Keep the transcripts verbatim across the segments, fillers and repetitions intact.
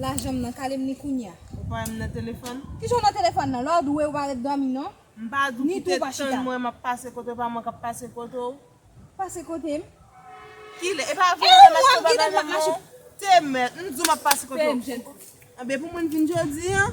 Lajan m nan, kale m li kounye a. Ou pa wè m nan telefòn? Kijan w nan telefòn nan? Lè w dwe ou pa ret dòmi non. M pa di w kite tann mwen, m ap pase kote w, pa mwen k ap pase kote w. Pase kote m? Kilè? E pa vre, m ap pase kote w. Te mèt, m di w m ap pase kote w. Anben, pou mwen vin jodi a.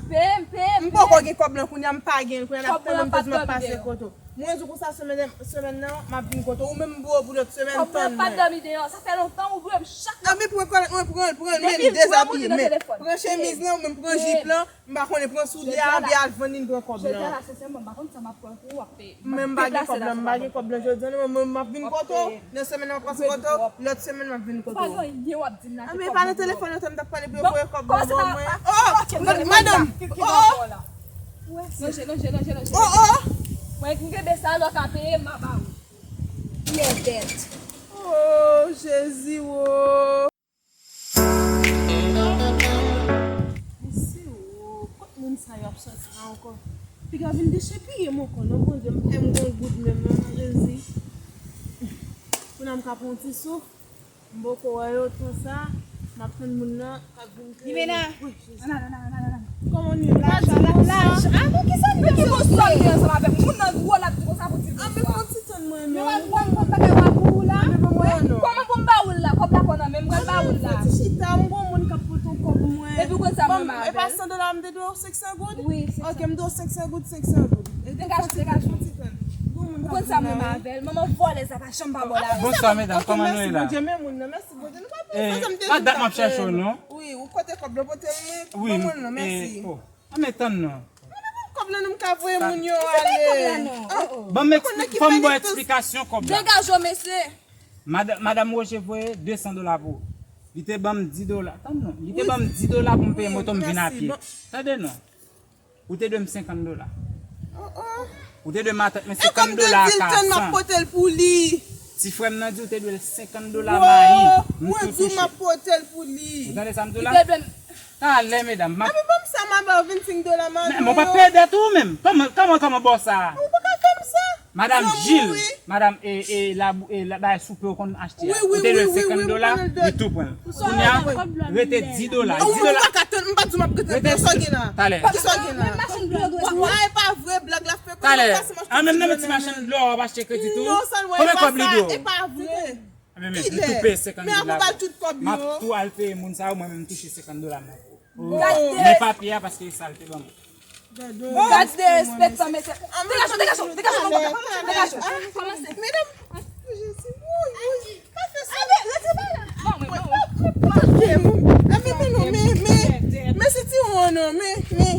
M poko gen kòb lan kounye a, m pa gen l kounye a, n ap tann mwen, m te di m ap pase kote w. Mwen di w konsa semèn, semèn nan, m ap vin kote w. Ou menm m voye w pou lòt semèn, tann mwen. Kòb lan pa dòmi deyò, sa fè lontan ou voye m chak lè. Anben pou mwen, pou mwen, pou mwen, pou mwen, men li dezabiye, men pran chemiz lan, ou menm pran jip lan, m pa konnen pran soulye a, anben al vann li, n pran kòb lan. Jodi a la, sensèman, m pa konn sa m ap pran pou w ap peye. Men m pa gen kòb lan, m pa gen kòb lan jodi a, non, mwen, m ap vin kote w. Nan semèn nan, m ap pase kote w. Lòt semèn, m ap vin kote w. Ou pa gen anyen w ap di m la. Anben, pa nan telefòn nan, m t ap pale pou yo voye kòb lan ban mwen. Oh! Madanm! Oh, oh! Lonje, lonje, lonje, lonje. Oh, oh! Mwen, m kenbe sa, lè w ka peye, m a ba ou. Pyè bèt. Oh, Jezi, wo! Mesye, wo, kot moun sa yo ap sòti la ankò? Piga vin dechepiye m ankò, non, Bondye, m fè m gon goud menm, non, Jezi. Kounye a m ka pran yon ti souf, m poko wè yo tan sa, m ap tann moun nan k ap vin kreye. Limena! Wi, Jezi. Ann ale, ann ale, ann ale, ann ale. Kòman nou ye? Laj, laj, laj. Ah, bon, kisa nou fè? Ki bon sòm li ansanm avè m? Moun nan dwòl ap di konsa pou di bonswa. Ann fè yon ti tann mwen menm. Mwen wè m pran kòb bagay w ap pou ou la. Ann fè yon ti tann mwen. Kòman pou m ba ou l la? Kòb la pa nan men m, mwen ba ou l la. Ti chita, m gon moun k ap pote yon kòb mwen. Epi w konn sa mwen avè l. E pa san dola m te dwe w, senk san goud? Wi, senk san. Ok, m dwe w senk san goud, senk san goud. Degaje w, degaje w. Ou konn sa mwen avè l. Manman vòlèz la pa janm pa ba w lajan. Bonswa, medam, kòman nou ye la? Ok, mèsi Bondye, men moun nan, mèsi Bondye. Nou pa bezwen zanmi de. Wi, ou kote kòb la, pote l mwen. Wi, ban mwen l non, mèsi. Oh. Ann men tann non. Mwen pa konn kòb la, non, m ka voye moun yo ale. Ban m, fò m ba w eksplikasyon kòb la. Degaje w, mesye. Madan-, madanm Roger voye de san dola pou ou. Li te ban m dis dola. Tann non. Li te ban m dis dola pou m peye moto m vin a pye. Tande non. Ou te dwe m senkant dola. Ou te dwe matant mwen senkant dola a ka san. Ti frè m nan di w te dwe l senkant dola mayi. M tou touche. Ou tande sa m di w la? Talè, medam, m ap... Epi ban m sa, m a ba w vennsenk dola maten. Men, men w pa peye dèt ou menm. Kòman, kòman, kòman ba w sa? Ou pa ka fè m sa. Madanm Jil, madanm, e, e, la, e, la, bagay soupe w konn achte a. Ou te dwe l senkant dola, li tou pran l. Kounye a, rete dis dola. Dis dola. M pa ka tann, m pa di w m ap rete. Rete sa w gen la. Talè. Kisa w gen la? Menm machann dlo dwe dwe. Wa, e pa vre, blag la fè. Talè. An menm nan men ti machann dlo a w ap achte kredi tou? Non, sa l wè, e pa sa, e pa vre. Anben men, li tou peye senkant dola. M ap tou al peye moun sa yo, mwen menm m touche senkant dola nan men papye a paske e sa l te ban mwen. Gad derespektan, mesye. Degaje w, degaje w, degaje w, degaje w. Kòmanse. Medam, Jezi, woy, woy, pa fè sa. Ann retire bagay la. Bon, mwen, bon, mwen. Ann men, men non, men, men, men se ti won non, men, men,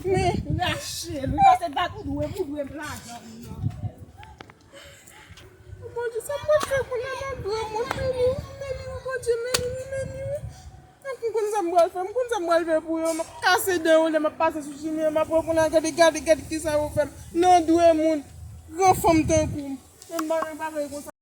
men. Rache l, wi, pase dat ou dwe, ou dwe m lajan m nan. Bondye, sa m pral fè kounye a, m ap dwe moun, men li, men li, wi, Bondye, men li, men li, wi. M konn sa m pral fè, m konn sa m pral fè pou yo. M ap kase dan yo, lè m ap pase sou chimen an, m ap reponn a gade, gade, gade kisa yo fè m. Nan dwe moun, gran fanm tankou m. Men m pa, m pa fè konsa.